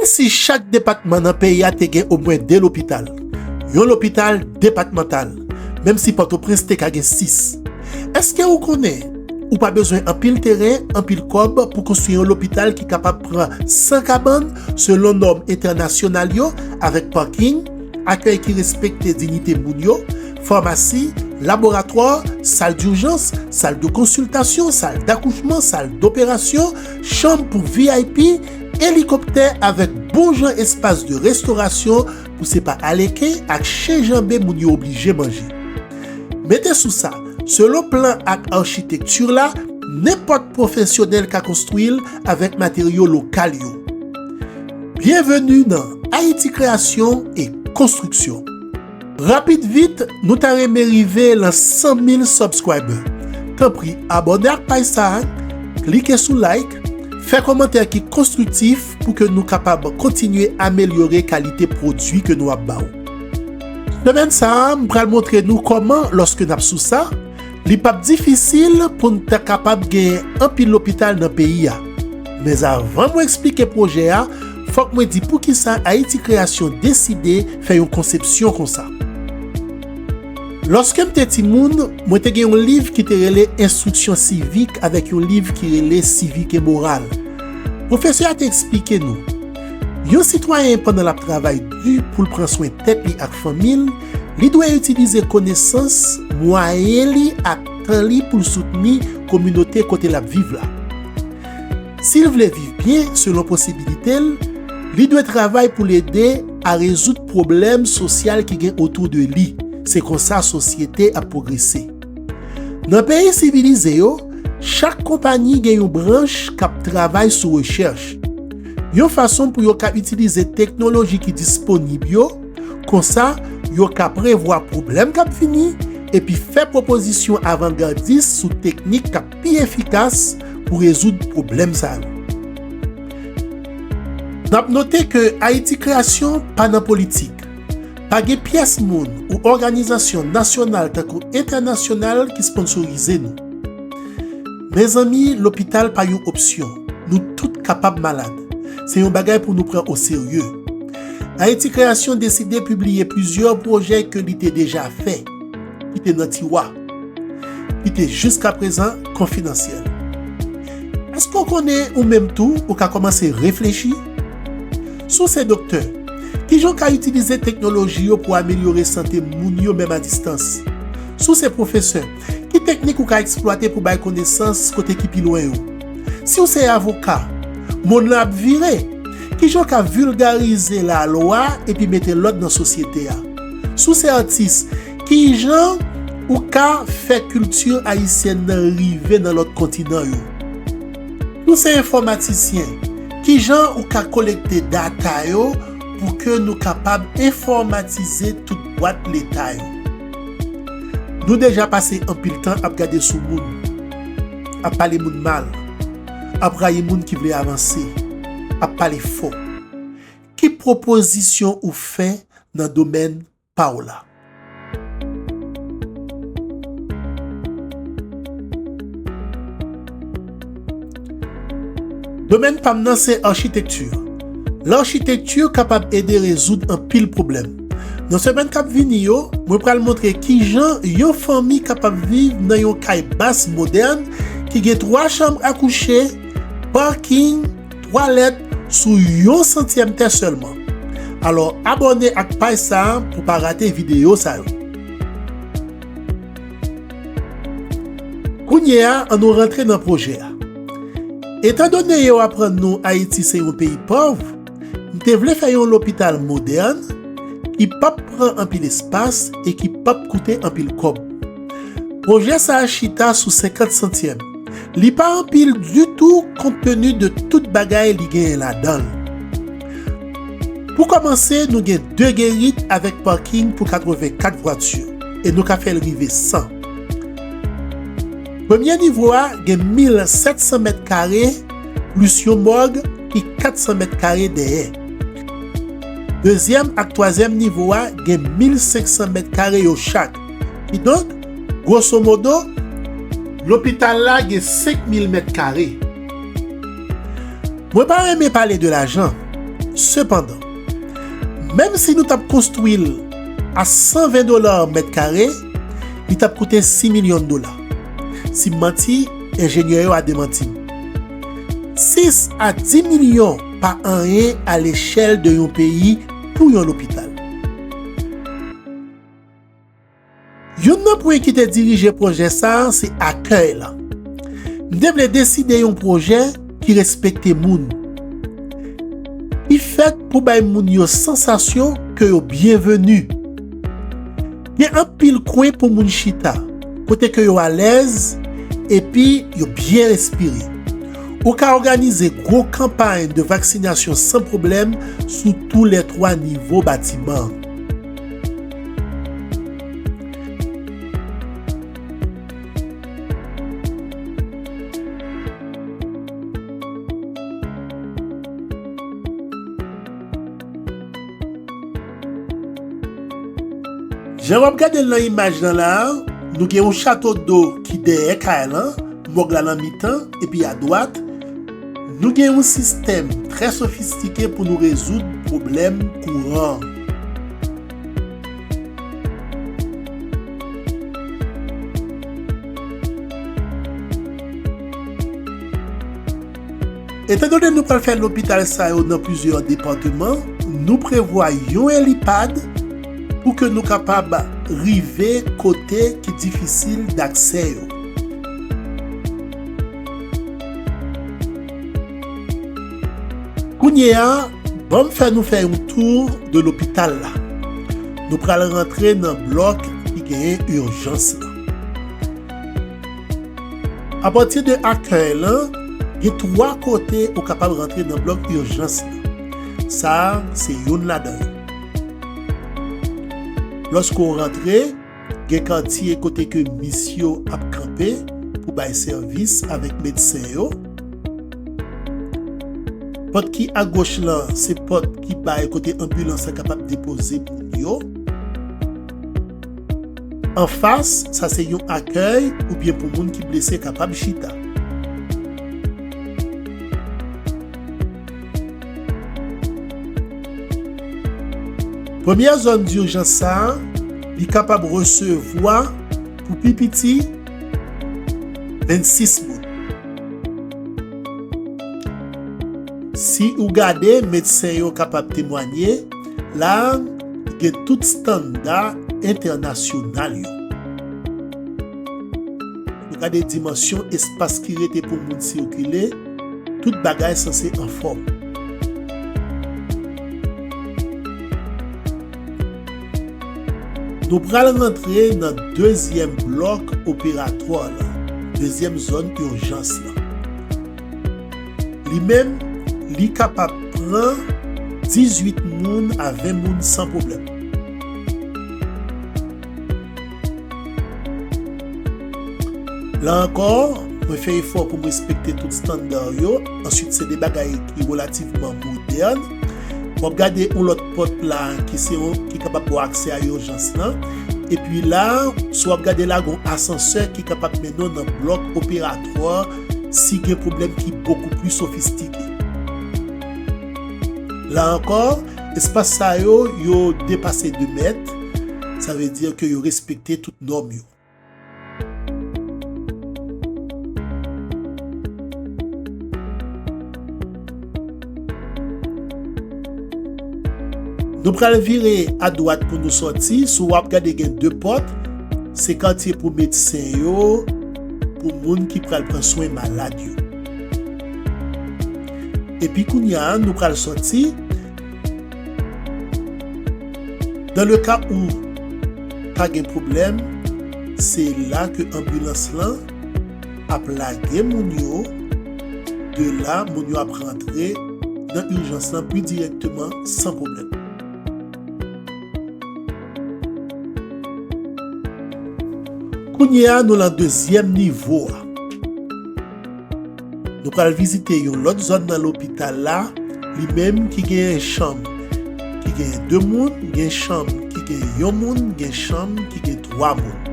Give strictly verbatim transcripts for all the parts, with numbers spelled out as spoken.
Si chak depatman nan peyi a te gen omwen de lopital, yon lopital depatmantal, menm si Pòtoprens te ka gen sis, èske ou konnen ou pa bezwen anpil teren, anpil kòb pou konstwi yon lopital ki kapab pran san kabann selon nòm entènasyonal yo, avèk paking, akèy ki respekte diyite moun yo, famasi, laboratwa, sal dijans, sal de konsiltasyon, sal dakouchman, sal doperasyon, chanm pou V I P, elikoptè avèk bon jan espas de restorasyon pou se pa aleken ak chen janbe moun yo oblije manje. Mete sou sa, selon plan ak achitekti la, nenpòt pwofesyonèl ka konstwi l avèk materyo lokal yo. Byenveni nan Ayiti Kreyasyon e Konstriksyon. Rapid vit, nou ta renmen rive lan san mil subscriber. Tanpri, abòne ak paj sa a, klike sou like, fè kòmantè ki konstriktif pou ke nou kapab kontinye amelyore kalite pwodui ke nou ap ba w. Semèn sa a, m pral montre nou kòman, lòske n ap sou sa, li p ap difisil pou n ta kapab genyen anpil lopital nan peyi a. Men avan mwen eksplike pwojè a, fòk mwen di poukisa Ayiti Kreyasyon deside fè yon konsepsyon konsa. Lòske m te timoun, mwen te gen yon liv ki te rele Enstriksyon Sivik avèk yon liv ki rele Sivik e Moral. Pwofesè a te eksplike nou, yon sitwayen, pandan l ap travay di pou l pran swen tèt li ak fanmi l, li dwe itilize konesans, mwayen li ak tan li pou l soutni kominote kote l ap viv la. Si l vle viv byen selon posibilite l, li dwe travay pou l ede a rezoud pwoblèm sosyal ki gen otou de li. Se konsa sosyete ap pwogrese. Nan peyi sivilize yo, chak konpayi gen yon branch k ap travay sou rechèch, yon fason pou yo ka itilize teknoloji ki disponib yo, konsa yo ka prevwa pwoblèm k ap vini epi fè pwopozisyon avangadis sou teknik k ap pi efikas pou rezoud pwoblèm sa yo. N ap note ke Ayiti Kreyasyon pa nan politik. Pa gen pyès moun ou òganizasyon nasyonal tankou entènasyonal ki sponsorize nou. Mezanmi, lopital pa yon opsyon. Nou tout kapab malad. Se yon bagay pou nou pran oserye. Ayiti Kreyasyon deside pibliye plizyè pwojè ke li te deja fè, ki te nan tiwa, ki te jiskaprezan konfidansyèl. Èske w konnen ou menm tou ou ka kòmanse reflechi? Si w se doktè, kijan w ka itilize teknoloji yo pou amelyore sante moun yo menm a distans? Si w se pwofesè, ki teknik ou ka eksplwate pou bay konesans kote ki pi lwen yo? Si w se avoka, monn lan ap vire. Kijan w ka vilgarize lalwa epi mete lòd nan sosyete a? Si w se atis, kijan ou ka fè kilti ayisyèn nan rive nan lòt kontinan yo? Si w se enfòmatisyen, kijan ou ka kolekte data yo pou ke nou kapab enfòmatize tout bwat leta yo? Nou deja pase anpil tan ap gade sou moun, ap pale moun mal, ap rayi moun ki vle avanse, ap pale fò. Ki pwopozisyon ou fè nan domèn pa w la? Domèn pa m nan se achitekti. Lachitekti kapab ede rezoud anpil pwoblèm. Nan semèn k ap vini yo, mwen pral montre kijan yon fanmi kapab viv nan yon kay bas modèn ki gen twa chanm akouche, paking, twalèt sou yon santyèm tè sèlman. Alò, abòne ak paj sa a pou pa rate videyo sa yo. Kounye a, ann nou rantre nan pwojè a. Etandone yo aprann nou Ayiti se yon peyi pòv, m te vle fè yon lopital modèn ki p ap pran anpil espas e ki p ap koute anpil kòb. Pwojè sa a chita sou senkant santyèm. Li pa anpil ditou kontteni de tout bagay li genyen ladan l. Pou kòmanse, nou gen de gerit avèk paking pou katrevenkat vwati, e nou ka fè l rive san. Premye nivo a gen mil sèt san mèt kare, plis yon mòg ki kat san mèt kare dèyè. Dezyèm ak twazyèm nivo a gen mil senk san mèt kare yo chak. Kidonk, gwosomodo, lopital la gen senk mil mèt kare. Mwen pa renmen pale de lajan, Sepandan, menm si nou t ap konstwi l a san ven dola mèt kare, li t ap koute sis milyon dola. Si m manti, enjenyè yo a demanti m. Sis a dis milyon pa anyen alechèl de yon peyi pou yon lopital. Youn nan pwen ki te dirije pwojè sa a se akèy la. M te vle deside yon pwojè ki respekte moun, ki fèt pou bay moun yo sansasyon ke yo byenveni. Gen anpil kwen pou moun chita, kote ke yo alèz epi yo byen respire. Ou ka òganize gwo kanpay de vaksinasyon san pwoblèm sou tou lè twa nivo batiman an. Jan w ap gade l nan imaj lan la a, nou gen yon chato do ki dèyè kay lan, mòg la nan mitan, epi adwat, nou gen yon sistèm trè sofistike pou nou rezoud pwoblèm kouran an. Etandone nou pral fè lopital sa yo nan plizyè depatman, nou prevwa yon helipad pou ke nou kapab rive kote ki difisil daksè yo. Kounye a, ban m fè nou fè yon tou de lopital la. Nou pral rantre nan blòk ki genyen ijans la. Apati de akèy lan, gen twa kote ou kapab rantre nan blòk ijans lan. Sa a, se youn ladan yo. Lòske w rantre, gen katye kote ke mis yo ap kanpe pou bay sèvis avèk medsen yo. Pòt ki agoch lan, se pòt ki bay kote anbilans lan kapab depoze moun yo. Anfas, sa se yon akèy oubyen pou moun ki blese kapab chita. Premyè zòn dijans sa a, li kapab resevwa pou pi piti vennsis moun. Si ou gade, medsen yo kapab temwanye, la a, gen tout estanda entènasyonal yo. Nou gade dimansyon espas ki rete pou moun sikile, tout bagay sanse anfòm. Nou pral rantre nan dezyèm blòk operatwa la, dezyèm zòn ijans la. Li menm, li kapab pran dizuit moun a ven moun san pwoblèm. La ankò, mwen fè efò pou m respekte tout estanda yo. Answit, se de bagay ki relativman modèn. W ap gade yon lòt pòt la ki se yon, ki kapab ba w aksè a ijans lan. Epi la, si w ap gade la, gen yon asansè ki kapab mennen w nan blòk operatwa si gen pwoblèm ki bokou pli sofistike. La ankò, espas sa yo, yo depase de mèt. Sa vle di ke yo respekte tout nòm yo. Nou pral vire adwat pou nou sòti. Si w ap gade, gen de pòt. Se katye pou medsen yo, pou moun ki pral pran swen malad yo. Epi kounye a, nou pral sòti. Dans le cas où pa gen pwoblèm, se la ke anbilans lan ap lage moun yo. De la, moun yo ap rantre nan ijans lan pli dirèkteman san pwoblèm. Kounye a, nou lan dezyèm nivo a. Nou pral vizite yon lòt zòn nan lopital la, li menm ki genyen chanm ki genyen de moun, gen chanm ki gen yon moun, gen chanm ki gen twa moun.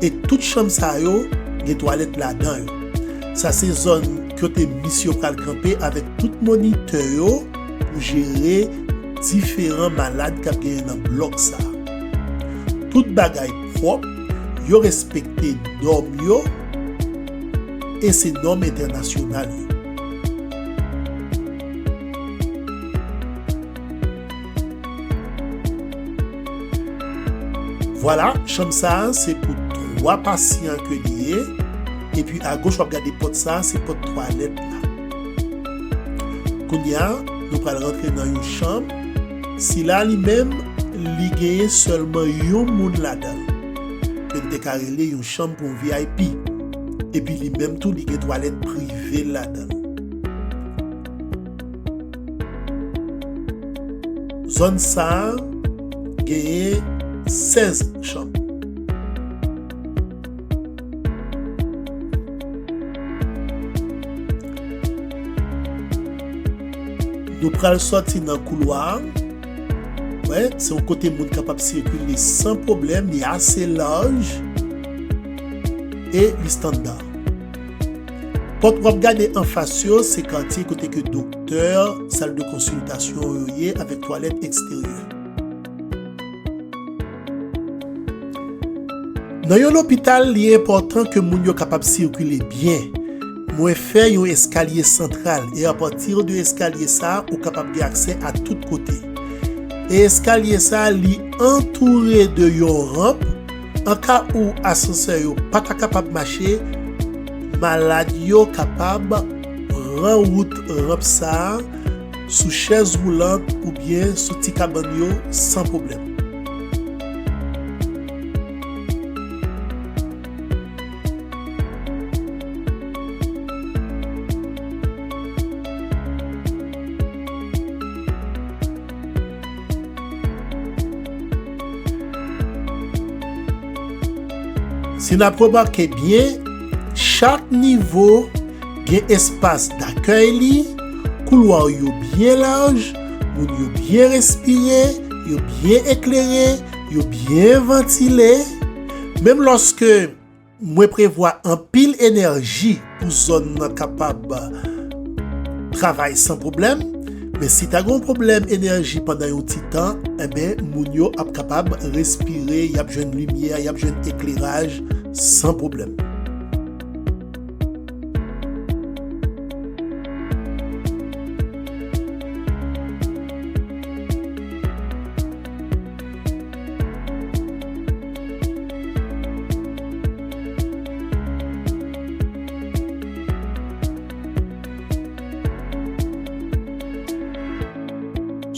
E tout chanm sa yo gen twalèt ladan yo. Sa se zòn kote mis yo pral kanpe avèk tout monitè yo pou jere diferan malad k ap genyen nan blòk sa a. Tout bagay pwòp, yo respekte nòm yo, e se nòm entènasyonal yo. Vwala, chanm sa a se pou twa pasyan ke li ye. Epi agoch w ap gade pòt sa a, se pòt twalèt la. Kounye a, nou pral rantre nan yon chanm. Sila li menm, li genyen sèlman yon moun ladan l. Ke n te ka rele yon chanm pou yon V I P. Epi li menm tou, li gen twalèt prive l ladan l. Zòn sa a genyen sèz chanm. Nou pral sòti nan koulwa a. Wè, se yon kote moun kapab sikile san pwoblèm, li ase laj e li estanda. Pòt w ap gade anfas yo, se katye kote ke doktè, sal de konsiltasyon yo ye avèk twalèt eksteryè. Nan yon lopital, li enpòtan ke moun yo kapab sikile byen. Mwen fè yon eskalye santral, e apati de eskalye sa a, ou kapab gen aksè a tout kote. E eskalye sa a, li antoure de yon ranp. An ka ou asansè yo pa ta kapab mache, malad yo kapab pran wout ranp sa a sou chèz woulant oubyen sou ti kabann yo san pwoblèm. Si n ap remake byen, chak nivo gen espas dakèy li, koulwa yo byen laj, moun yo byen respire, yo byen eklere, yo byen vantile. Menm lòske mwen prevwa anpil enèji pou zòn nan kapab travay san pwoblèm, men si ta gen yon pwoblèm enèji pandan yon ti tan, enben, moun yo ap kapab respire, y ap jwenn limyè, y ap jwenn ekleraj san pwoblèm.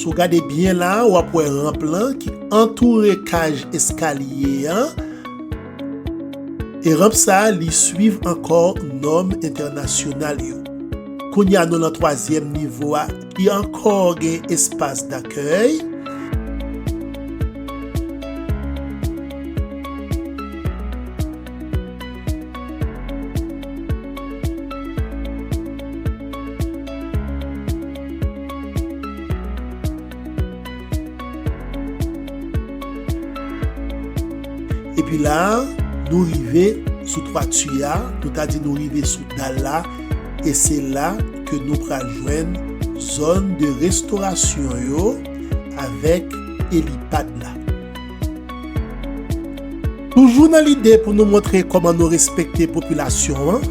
Si w gade byen la, w ap wè ranp lan ki antoure kaj eskalye an. E ranp sa a, li swiv ankò nòm entènasyonal yo. Kounye a, nou nan twazyèm nivo a, ki ankò gen espas dakèy. Epi la, nou rive sou twati a, nou ta di nou rive sou dal la, e se la ke nou pral jwenn zòn de restorasyon yo avèk elipad la. Toujou nan lide pou nou montre kòman nou respekte popilasyon an,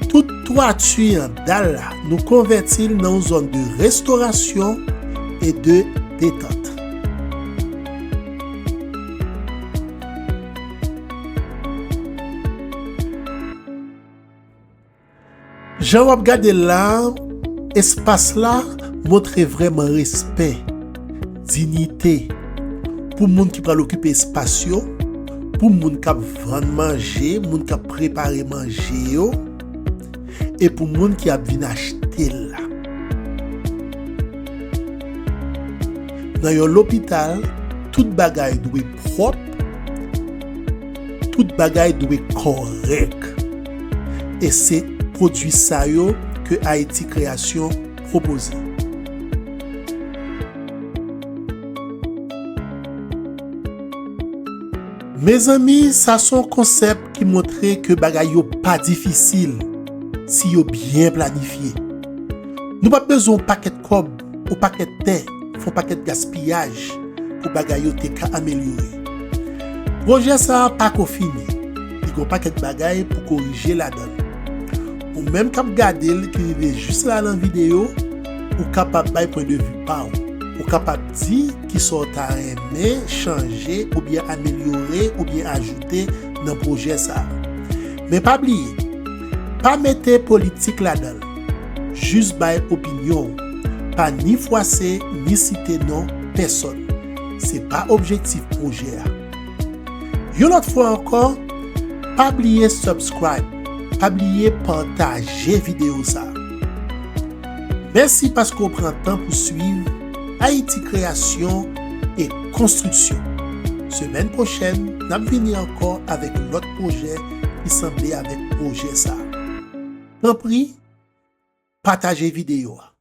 tout twati an dal la, nou konvèti l nan yon zòn de restorasyon e de detant. Jan w ap gade l la, espas la montre vrèman respè, diyite pou moun ki pral okipe espas yo, pou moun k ap vann manje, moun k ap prepare manje yo, e pou moun ki ap vin achte l la. Nan yon lopital, tout bagay dwe pwòp, tout bagay dwe kòrèk. E se pwodui sa yo ke Ayiti Kreyasyon pwopoze. Mezanmi, sa se yon konsèp ki montre ke bagay yo pa difisil si yo byen planifye. Nou p ap bezwen yon pakèt kòb yon pakèt tè, fè yon pakèt gaspiyaj pou bagay yo te ka amelyore. Pwojè sa a pa ko fini. Li gen yon pakèt bagay pou korije ladan l. Ou menm k ap gade l ki rive jis la nan videyo, ou kapab bay pwen de vi pa w. Ou kapab di kisa w ta renmen chanje oubyen amelyore oubyen ajoute nan pwojè sa a. Men pa bliye, pa mete politik ladan l. Jis bay opinyon w. Pa ni fwase ni site non pèsonn. Se pa objektif pwojè a. Yon lòt fwa ankò, pa bliye subscribe, pa bliye pataje videyo sa a. Mèsi paske w pran tan pou swiv Ayiti Kreyasyon e Konstriksyon. Semèn pwochèn, n ap vini ankò avèk lòt pwojè ki sanble avèk pwojè sa a. Tanpri, pataje videyo a.